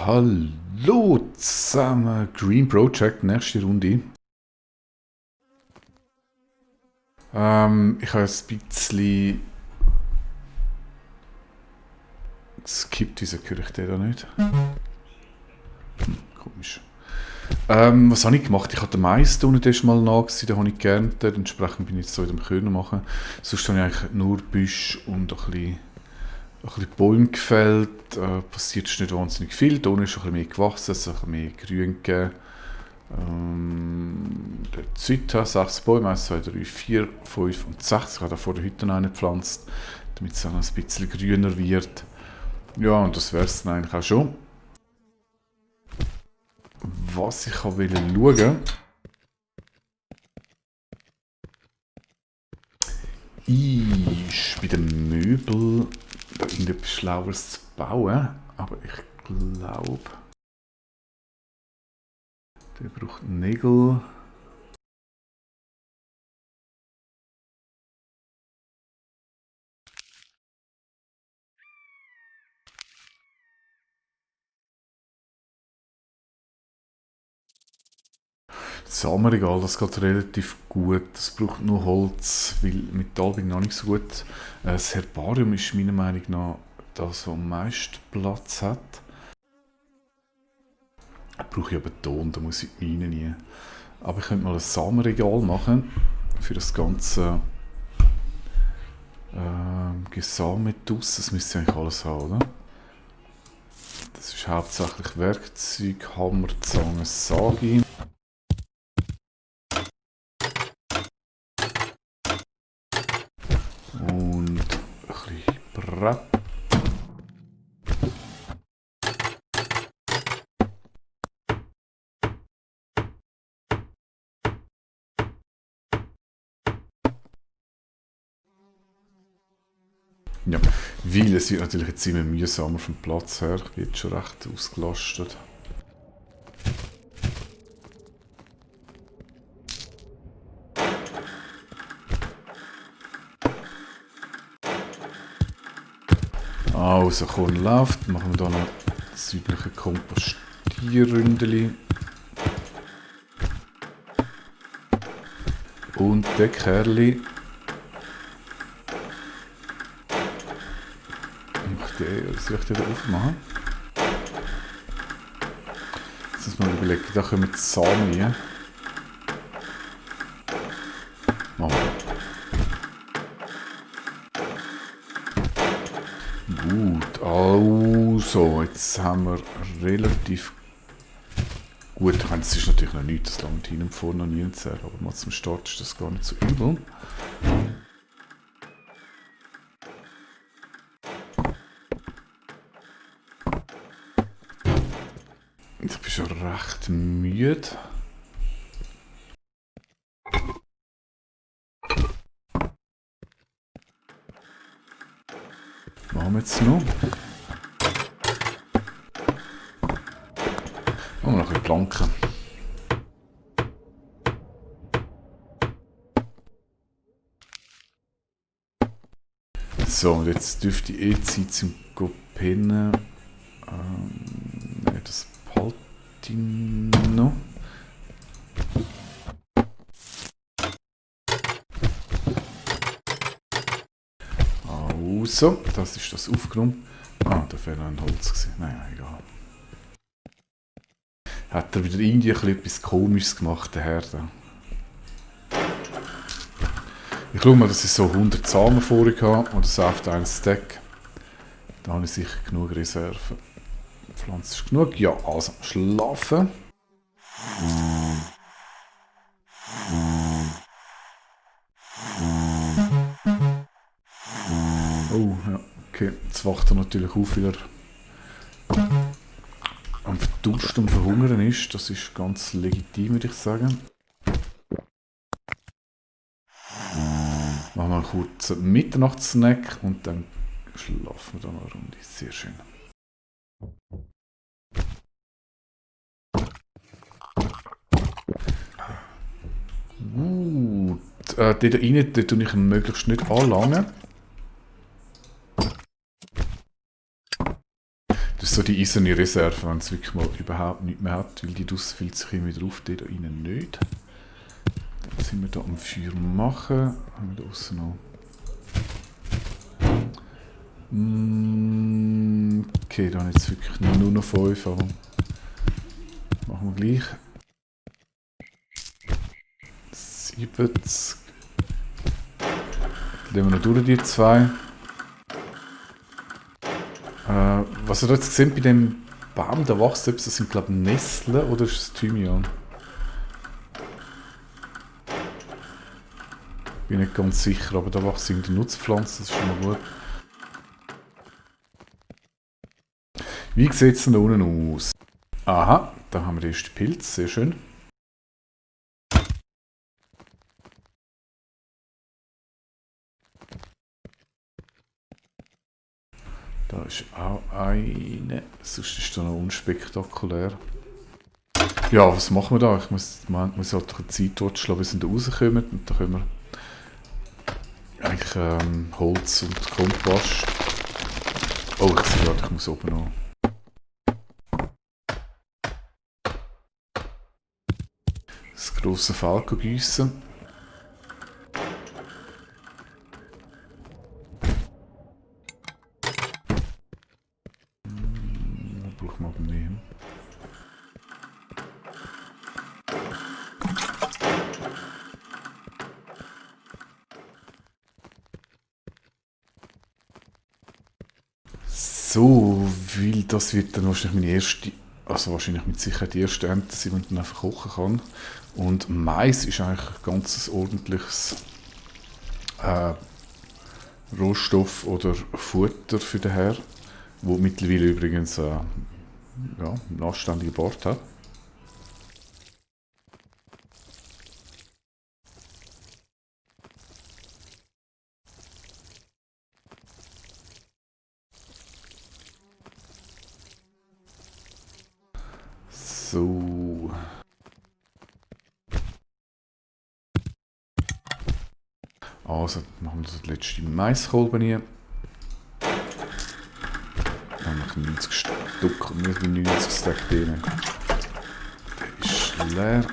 Hallo zusammen, Green Project, nächste Runde. Ich habe ein bisschen geskippt, wieso höre ich den da nicht? Komisch. Was habe ich gemacht? Ich hatte den Mais da unten mal nach, den habe ich geerntet, entsprechend bin ich jetzt so in dem Können machen. Sonst habe ich eigentlich nur Büsche und ein bisschen Bäume gefällt. Passiert ist nicht wahnsinnig viel, da unten ist ein bisschen mehr gewachsen, es hat ein bisschen mehr Grün gegeben. Der Zita, 6 Bäume, 1, 2, 3, 4, 5 und 6. Ich habe da vor der Hütte eine gepflanzt, damit es dann ein bisschen grüner wird. Ja, und das wäre es dann eigentlich auch schon. Was ich wollte schauen, ist bei den Möbeln da irgendetwas Schlaueres zu bauen. Aber ich glaube, der braucht Nägel. Das Samenregal, das geht relativ gut. Das braucht nur Holz, weil Metall bin ich noch nicht so gut. Das Herbarium ist meiner Meinung nach das, was am meisten Platz hat. Da brauche ich aber Beton, da muss ich die Mine nie. Aber ich könnte mal ein Samenregal machen für das ganze Gesamthaus. Das müsste eigentlich alles haben, oder? Das ist hauptsächlich Werkzeug, Hammer, Zange, Sagi. Und ein bisschen Brett. Ja, weil es wird natürlich jetzt immer mühsamer vom Platz her. Ich bin jetzt schon recht ausgelastet. Also, Korn läuft. Machen wir da noch das südliche Kompostierründeli. Und der Kerli. Soll ich den da aufmachen? Jetzt muss man überlegen, da kommen die Samen rein. Machen wir. Gut, also, jetzt haben wir relativ gut. Ich meine, es ist natürlich noch nichts, das langt hin und vor noch nie zu sagen, aber mal zum Start ist das gar nicht so übel. Ich bin schon recht müde. Was machen wir jetzt noch? Machen wir noch ein bisschen Planken. So, und jetzt dürfte ich Zeit zum Pennen. Das behalte ich noch. Also, das ist das aufgenommen. Ah, da wäre noch ein Holz gewesen. Naja, egal. Hat er wieder irgendwie etwas Komisches gemacht, der Herr da. Ich schaue mal, dass ich so 100 Samen vorig habe oder so auf einen Stack. Da habe ich sicher genug Reserven. Pflanze ist genug. Ja, also schlafen. Oh, ja, okay. Jetzt wacht er natürlich auf, weil er am Verdursten und Verhungern ist. Das ist ganz legitim, würde ich sagen. Machen wir einen kurzen Mitternachtssnack und dann schlafen wir dann eine Runde. Sehr schön. Gut. Dort rein tue ich ihn möglichst nicht anlangen. Der ist so die eiserne Reserve, wenn es wirklich mal überhaupt nichts mehr hat, weil die draussen füllt sich immer wieder auf, da innen nicht. Dann sind wir da am Feuer machen. Haben wir da aussen noch. Okay, da habe ich jetzt wirklich nur noch 5, aber machen wir gleich. 70. Dann nehmen wir noch durch die 2. Was ihr da jetzt seht bei dem Baum, da wächst etwas, das sind glaube ich Nesseln oder ist es Thymian? Bin nicht ganz sicher, aber da wächst irgendwie Nutzpflanzen, das ist schon mal gut. Wie sieht es denn da unten aus? Aha, da haben wir den ersten Pilz, sehr schön. Da ist auch eine, sonst ist da noch unspektakulär. Ja, was machen wir da? Ich muss halt eine Zeit totschlagen, bis wir da rauskommen. Und da können wir eigentlich Holz und Kompost. Oh, ich sehe gerade, ich muss oben noch. Das grosse Falco gießen. Da brauchen wir aber mehr. So, weil das wird dann wahrscheinlich meine erste, also wahrscheinlich mit Sicherheit die erste Ernte sein, die ich dann einfach kochen kann. Und Mais ist eigentlich ein ganz ordentliches Rohstoff oder Futter für den Herr, wo mittlerweile übrigens ja, einen anständigen Bart hat. So. Also, machen wir den letzten Maiskolben hier. Dann habe ich 90 Stück und nicht 90 Stack drin. Der ist leer.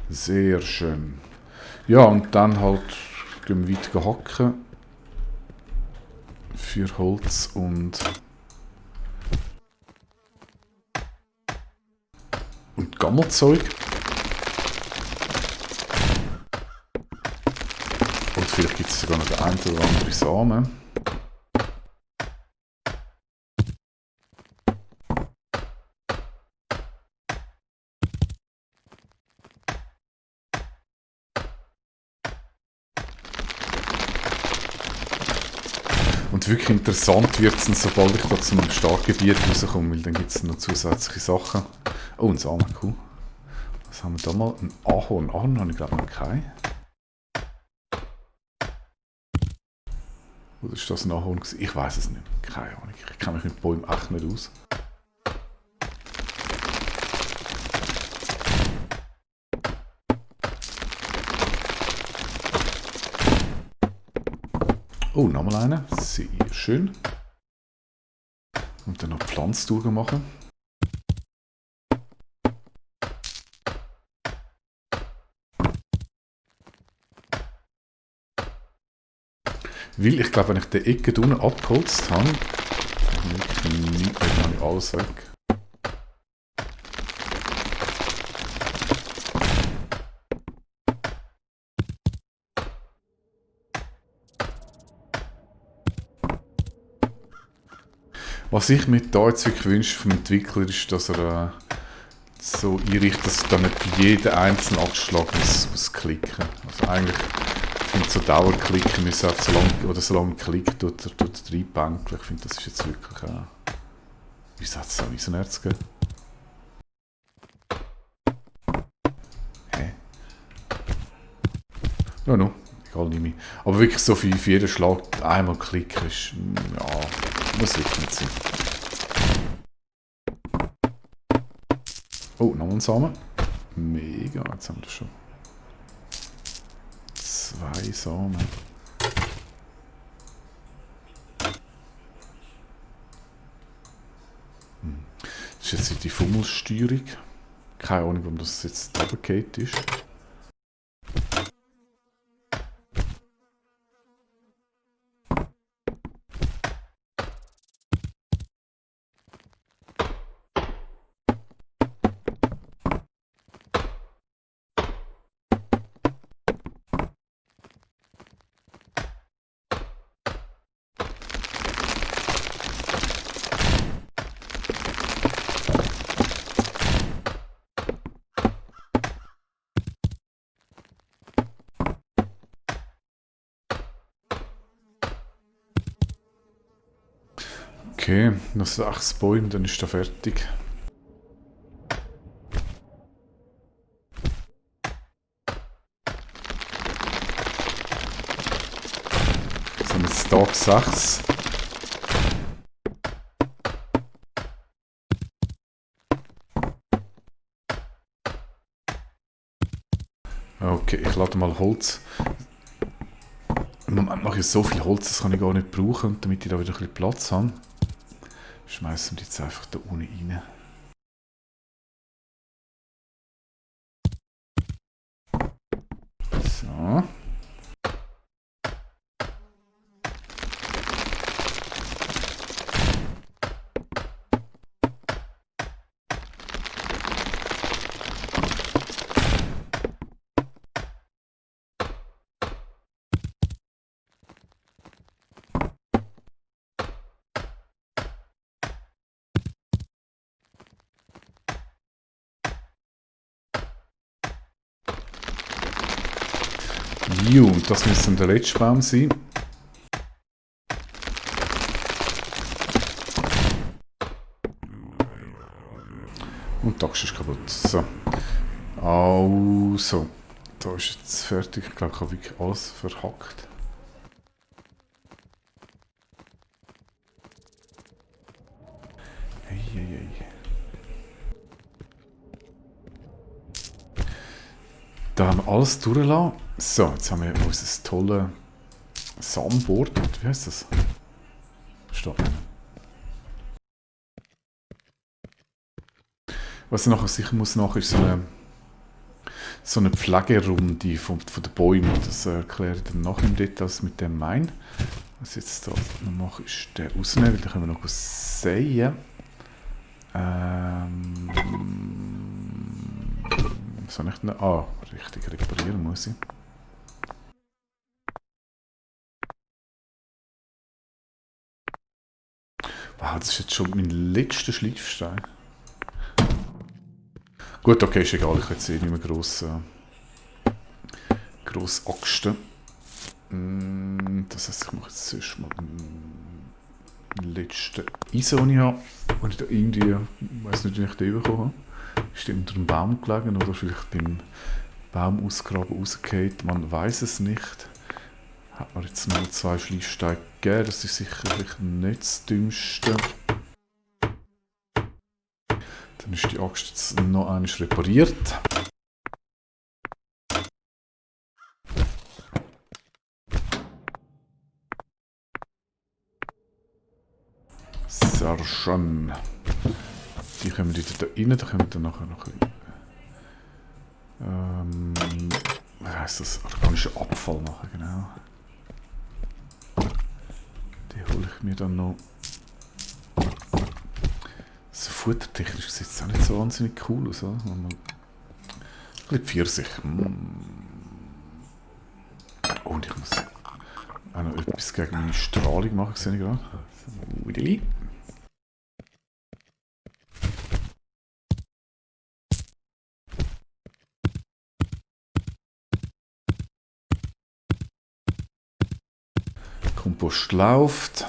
Sehr schön. Ja, und dann halt gehen wir weiter hacken. Für Holz und Gammelzeug. Und vielleicht gibt es sogar noch den einen oder anderen Samen. Und wirklich interessant wird es dann, sobald ich da zum Startgebiet rauskomme, weil dann gibt es noch zusätzliche Sachen. Oh, ein Samenkuh. Was haben wir da mal? Ein Ahorn. Ahorn habe ich glaube noch keinen. Oder ist das ein Ahorn? Ich weiß es nicht. Keine Ahnung. Ich kenne mich mit Bäumen echt nicht aus. Oh, nochmal eine. Sehr schön. Und dann noch Pflanztouren machen. Weil ich glaube, wenn ich die Ecke unten abgeholzt habe, dann ich alles weg. Was ich mir da jetzt wirklich wünsche vom Entwickler ist, dass er so einrichtet, dass er dann nicht für jeden einzelnen Abschlag muss klicken. Also eigentlich finde so Dauerklicken müssen auf so lange klickt, tut er reinbanken. Ich finde, das ist jetzt wirklich wieso hat es so ein Eisenerz gegeben? Hä? Ja, no, egal, nicht mehr. Aber wirklich so für jeden Schlag einmal klicken ist, ja, muss wirklich nicht sein. Oh, nochmal ein Samen. Mega, jetzt haben wir das schon. 2 Samen. Das ist jetzt die Fummelsteuerung. Keine Ahnung, warum das jetzt runtergefallen ist. Okay, noch 6 Bäume, dann ist er fertig. So, jetzt Tag 6. Okay, ich lade mal Holz. Im Moment mache ich so viel Holz, das kann ich gar nicht brauchen. Und damit ich da wieder ein bisschen Platz habe, schmeißen wir jetzt einfach da unten rein. So. Und das müsste der letzte Baum sein. Und die Axt ist kaputt. So. Also. Da ist jetzt fertig. Ich glaube, ich habe wirklich alles verhackt. Hey. Da haben wir alles durchgelassen. So, jetzt haben wir unser tolles Samenboard. Wie heißt das? Steht nicht. Was ich nachher sicher muss, ist so eine Pflegerunde von den Bäumen. Das erkläre ich dann nachher im Detail, was mit dem meine. Was ich jetzt da noch mache, ist den rausnehmen, weil dann können wir noch säen. So nicht noch, richtig reparieren muss ich. Wow, das ist jetzt schon mein letzter Schleifstein. Gut, okay, ist egal, ich will jetzt nicht mehr gross axten. Das heisst, ich mache jetzt zuerst mal den letzten Eisen, den ich habe. Und ich da irgendwie, ich weiss nicht, wie ich den bekommen habe. Ist der unter dem Baum gelegen oder vielleicht beim Baum ausgraben rausgefallen? Man weiß es nicht. Hat mir jetzt noch 2 Schleifsteine gegeben, das ist sicherlich nicht das Dümmste. Dann ist die Axt jetzt noch einmal repariert. Sehr schön. Die kommen wieder da rein, da kommen wir dann nachher noch ein bisschen, wie heisst das? Organischer Abfall machen, genau. Die hole ich mir dann noch. So futtertechnisch sieht es auch nicht so wahnsinnig cool aus, oder? Ein bisschen Pfirsich. Oh, und ich muss auch noch etwas gegen meine Strahlung machen, sehe ich gerade. Udeli. Kompost läuft.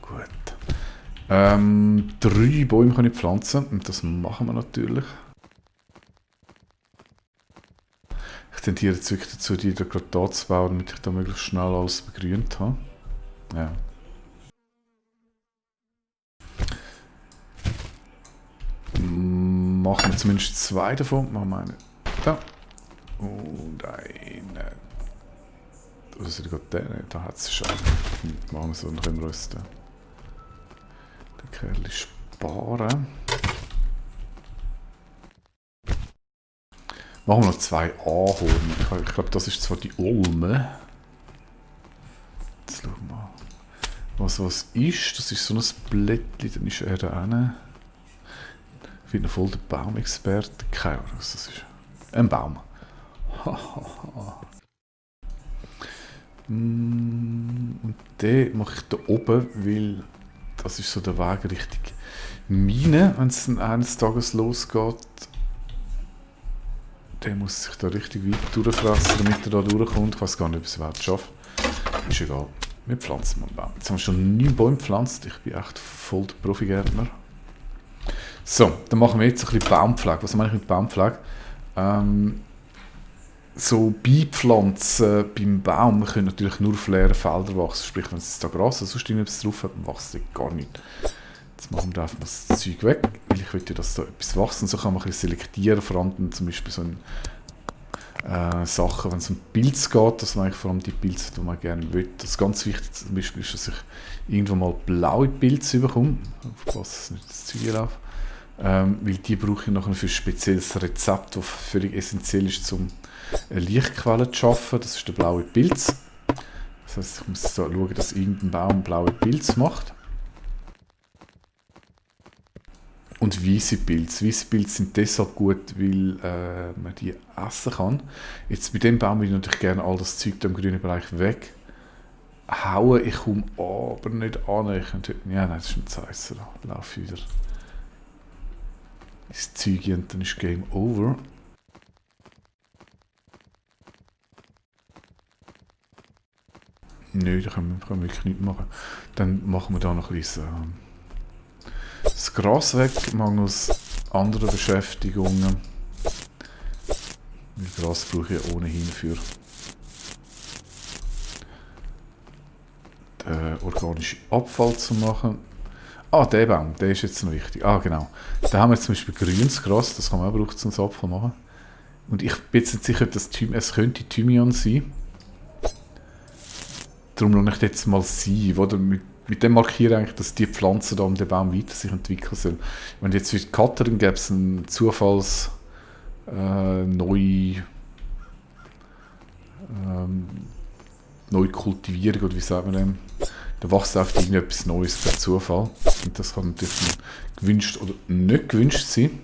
Gut. 3 Bäume kann ich pflanzen und das machen wir natürlich. Ich tendiere jetzt wirklich dazu, die da gerade anzubauen, damit ich da möglichst schnell alles begrünt habe. Ja. machen wir zumindest 2 davon. Machen wir einen da und einen. Oder soll ich gerade den? Da hat es schon. Machen wir so, dann können wir uns den Kerl sparen. Machen wir noch 2 Ahorn. Ich glaube, das ist zwar die Ulme. Jetzt schauen wir mal. Was ist? Das ist so ein Blättchen, dann ist er da hinten. Ich bin noch voll der Baumexperte. Keine Ahnung, was das ist. Ein Baum. Und den mache ich da oben, weil das ist so der Weg Richtung Mine, wenn es dann eines Tages losgeht. Der muss sich da richtig weit durchfressen, damit er da durchkommt. Ich weiß gar nicht, ob es überhaupt schafft. Ist egal. Wir pflanzen mal einen Baum. Jetzt haben wir schon 9 Bäume gepflanzt. Ich bin echt voll der Profigärtner. So, dann machen wir jetzt ein bisschen Baumpflege. Was meine ich mit Baumpflege? So Beipflanzen beim Baum können natürlich nur auf leeren Feldern wachsen. Sprich, wenn es da Gras oder sonst irgendwas drauf hat, dann wächst gar nicht. Jetzt machen wir da einfach das Zeug weg, weil ich will ja, dass da etwas wächst. Und so kann man ein bisschen selektieren, vor allem zum Beispiel so ein Sachen, wenn es um Pilze geht, dass man eigentlich vor allem die Pilze, die man gerne will. Das ganz wichtig zum Beispiel ist, dass ich irgendwann mal blaue Pilze bekomme. Aufpassen, dass nicht das Zeug läuft. Weil die brauche ich nachher für ein spezielles Rezept, das völlig essentiell ist, um eine Lichtquelle zu schaffen. Das ist der blaue Pilz. Das heisst, ich muss da schauen, dass irgendein Baum blaue Pilz macht. Und weiße Pilze. Weiße Pilze sind deshalb gut, weil man die essen kann. Jetzt bei dem Baum würde ich natürlich gerne all das Zeug da im grünen Bereich weghauen. Ich komme aber nicht an. Ja, nein, das ist ein Zeissen. Da laufe ich wieder ins Zeug und dann ist Game Over. Nö, da können wir wirklich nichts machen. Dann machen wir da noch ein bisschen das Gras weg, mangels anderer Beschäftigungen. Weil Gras brauche ich ja ohnehin für den organischen Abfall zu machen. Ah, der Baum, der ist jetzt noch wichtig. Ah, genau. Da haben wir jetzt zum Beispiel grünes Gras, das kann man auch brauchen, zum Abfall machen. Und ich bin jetzt nicht sicher, dass es könnte Thymian sein. Darum lasse ich jetzt mal sein, oder? Mit dem markiere ich eigentlich, dass die Pflanze da um den Baum weiter sich entwickeln soll. Wenn jetzt für die Cutter gäbe es einen Zufalls neue Kultivierung, oder wie sagt man dem? Da wächst einfach irgendetwas Neues per Zufall. Und das kann natürlich gewünscht oder nicht gewünscht sein.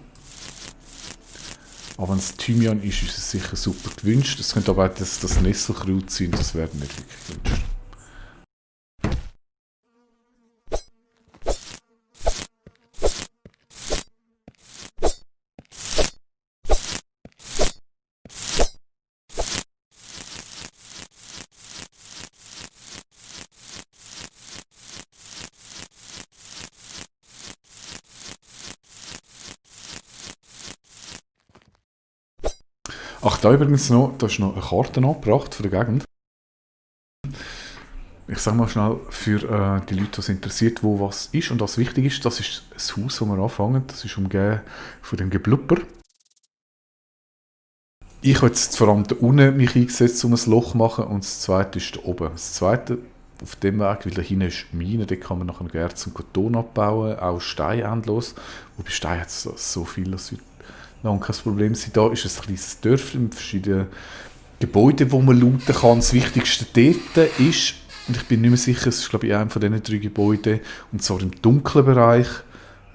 Aber wenn es Thymian ist, ist es sicher super gewünscht. Es könnte aber auch das Nesselkraut sein, das wäre nicht wirklich gewünscht. Ach, da übrigens noch, da ist noch eine Karte angebracht von der Gegend. Ich sage mal schnell, für die Leute, die es interessiert, wo was ist und was wichtig ist, das ist das Haus, wo wir anfangen. Das ist umgeben von dem Geblubber. Ich habe jetzt vor allem da unten mich eingesetzt, um ein Loch zu machen, und das zweite ist da oben. Das zweite auf dem Weg, weil da hinten ist Mine, da kann man nachher Erz und Beton abbauen, auch Stein endlos. Wobei Stein hat so viel, dass lange kein Problem sein. Da ist ein kleines Dörfchen mit verschiedenen Gebäuden, wo man looten kann. Das Wichtigste dort ist, und ich bin nicht mehr sicher, es ist glaube ich einer von diesen 3 Gebäuden, und zwar im dunklen Bereich,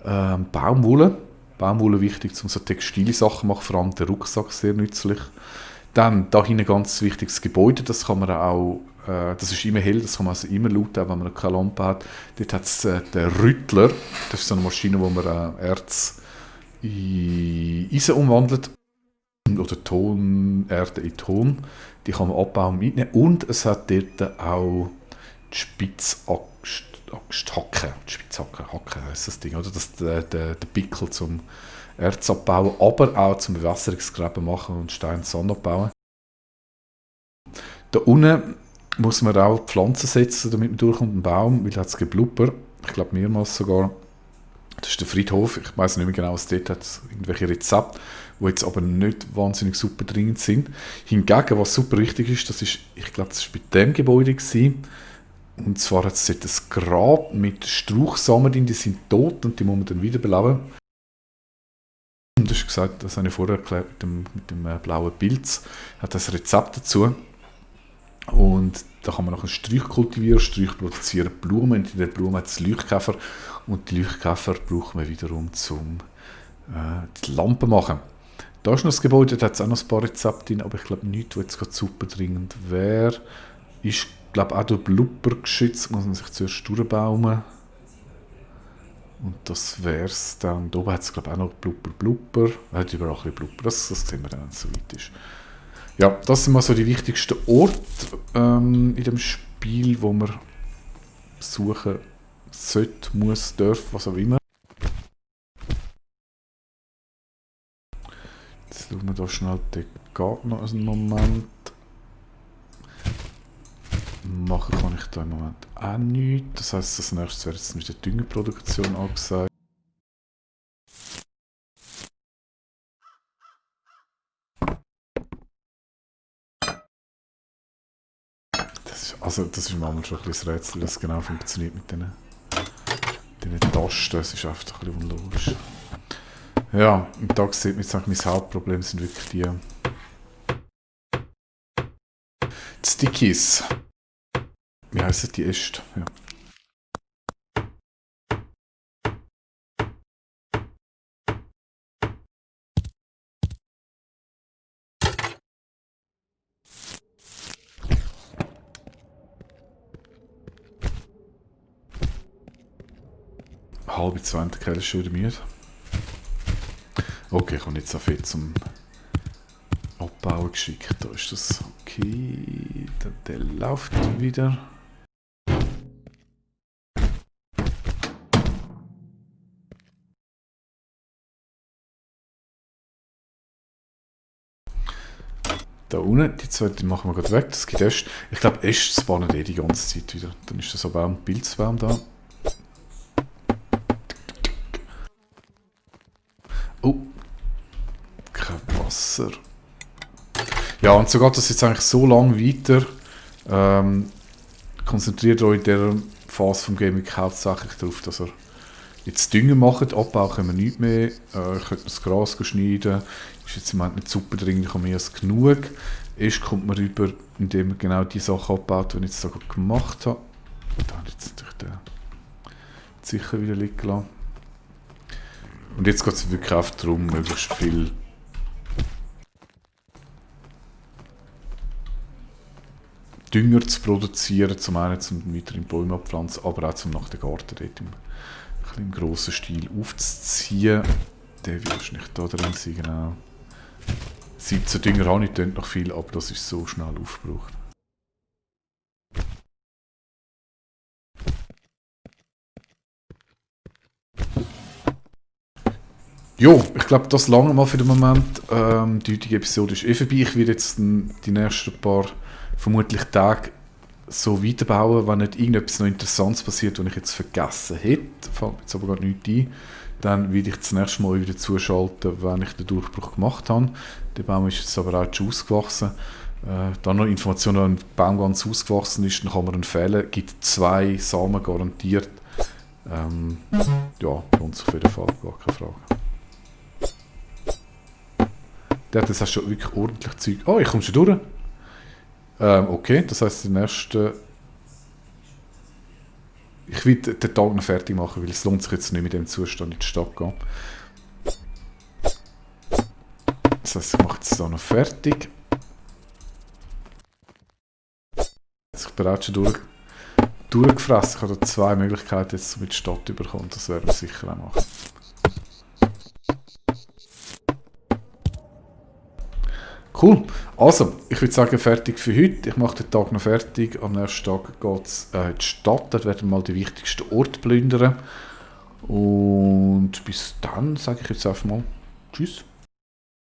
Baumwolle. Baumwolle wichtig, um so textile Sachen zu machen, vor allem der Rucksack sehr nützlich. Dann da hinten ein ganz wichtiges Gebäude, das kann man auch, das ist immer hell, das kann man also immer looten, auch wenn man keine Lampe hat. Dort hat es den Rüttler, das ist so eine Maschine, wo man Erz in Eisen umwandelt oder Erde in Ton. Die kann man abbauen und mitnehmen. Und es hat dort auch die Spitzhacke. Die Spitzhacke heisst das Ding, oder? Der Pickel zum Erz abbauen, aber auch zum Bewässerungsgräben machen und Stein und Sand abbauen. Da unten muss man auch Pflanzen setzen, damit man durchkommt, einen Baum, weil es Geblubber, ich glaube mehrmals sogar. Das ist der Friedhof. Ich weiß nicht mehr genau, was dort hat. Irgendwelche Rezepte, die jetzt aber nicht wahnsinnig super dringend sind. Hingegen, was super wichtig ist, das ist, ich glaube, das war bei dem Gebäude gewesen. Und zwar hat es dort ein Grab mit Strauchsamen drin, die sind tot und die muss man dann wiederbeleben. Und das ist gesagt, das habe ich vorher erklärt mit dem blauen Pilz. Hat das Rezept dazu. Und da kann man nachher Sträuch kultivieren. Sträuch produzieren Blumen. Und in den Blumen hat es Leuchtkäfer. Und die Leuchtkäfer braucht man wiederum zum die Lampen machen. Da ist noch das Gebäude, da hat es auch noch ein paar Rezepte drin, aber ich glaube nichts, was jetzt gerade super dringend wäre. Ist, glaube auch durch Blubber geschützt, muss man sich zuerst durchbaumen. Und das wäre es dann. Da oben hat es, glaube ich, auch noch Blubber. Hat überall ein bisschen Blubber. Das sehen wir dann, wenn es so weit ist. Ja, das sind mal so die wichtigsten Orte in dem Spiel, wo man besuchen sollte, muss, darf, was auch immer. Jetzt schauen wir da schnell, der geht noch einen Moment. Machen kann ich da im Moment auch nichts. Das heisst, das nächste wäre jetzt mit der Düngerproduktion angesagt. Das ist manchmal schon ein bisschen das Rätsel, wie das genau funktioniert mit diesen Tasten. Das ist einfach ein bisschen unlogisch. Ja, und da sieht man jetzt auch, mein Hauptproblem sind wirklich die Stickies. Wie heissen die Äste? Ja. Halb 20 Kerl ist schon wieder müde. Okay, ich habe nicht so viel zum Abbauen geschickt. Da ist das okay. Der läuft wieder. Da unten, die zwei, die machen wir gerade weg. Das gibt Äste. Ich glaube, Äste spawnen die ganze Zeit wieder. Dann ist das aber auch ein Pilzbaum da. Oh. Kein Wasser. Ja, und so geht das jetzt eigentlich so lange weiter. Konzentriert euch in dieser Phase vom Gaming hauptsächlich darauf, dass ihr jetzt Dünger macht. Abbau können wir nicht mehr. Ihr könnt das Gras schneiden. Ist jetzt im Moment nicht super dringend, ich habe mehr als genug. Erst kommt man rüber, indem man genau die Sachen abbaut, die ich jetzt sogar gemacht habe. Da habe ich jetzt natürlich den sicher wieder liegen lassen. Und jetzt geht es wirklich einfach darum, möglichst viel Dünger zu produzieren, zum einen zum weiteren Bäume abpflanzen, aber auch zum nach dem Garten dort im grossen Stil aufzuziehen. Der wird wahrscheinlich da drin sein, genau. 17 Dünger habe ich, tönt noch viel, aber das ist so schnell aufgebraucht. Jo, ich glaube, das lange mal für den Moment. Die heutige Episode ist vorbei. Ich werde jetzt die nächsten paar, vermutlich Tage, so weiterbauen, wenn nicht irgendetwas noch Interessantes passiert, was ich jetzt vergessen hätte. Fällt mir jetzt aber gar nichts ein. Dann werde ich das nächste Mal wieder zuschalten, wenn ich den Durchbruch gemacht habe. Der Baum ist jetzt aber auch schon ausgewachsen. Dann noch Informationen, wenn ein Baum ganz ausgewachsen ist, dann kann man ihn fällen. Es gibt 2 Samen garantiert. Ja, lohnt sich auf jeden Fall, gar keine Frage. Der hat jetzt schon wirklich ordentlich Zeug. Oh, ich komme schon durch. Okay, das heisst, der nächste. Ich will den Tag noch fertig machen, weil es lohnt sich jetzt nicht mit dem Zustand in die Stadt zu gehen. Das heisst, ich mache jetzt hier noch fertig. Ich bin auch schon durchgefressen. Ich habe da 2 Möglichkeiten, jetzt mit der Stadt zu bekommen. Das werden wir sicher auch machen. Cool. Also, ich würde sagen, fertig für heute. Ich mache den Tag noch fertig. Am nächsten Tag geht es in die Stadt. Dort werden wir mal die wichtigsten Orte plündern. Und bis dann sage ich jetzt einfach mal Tschüss.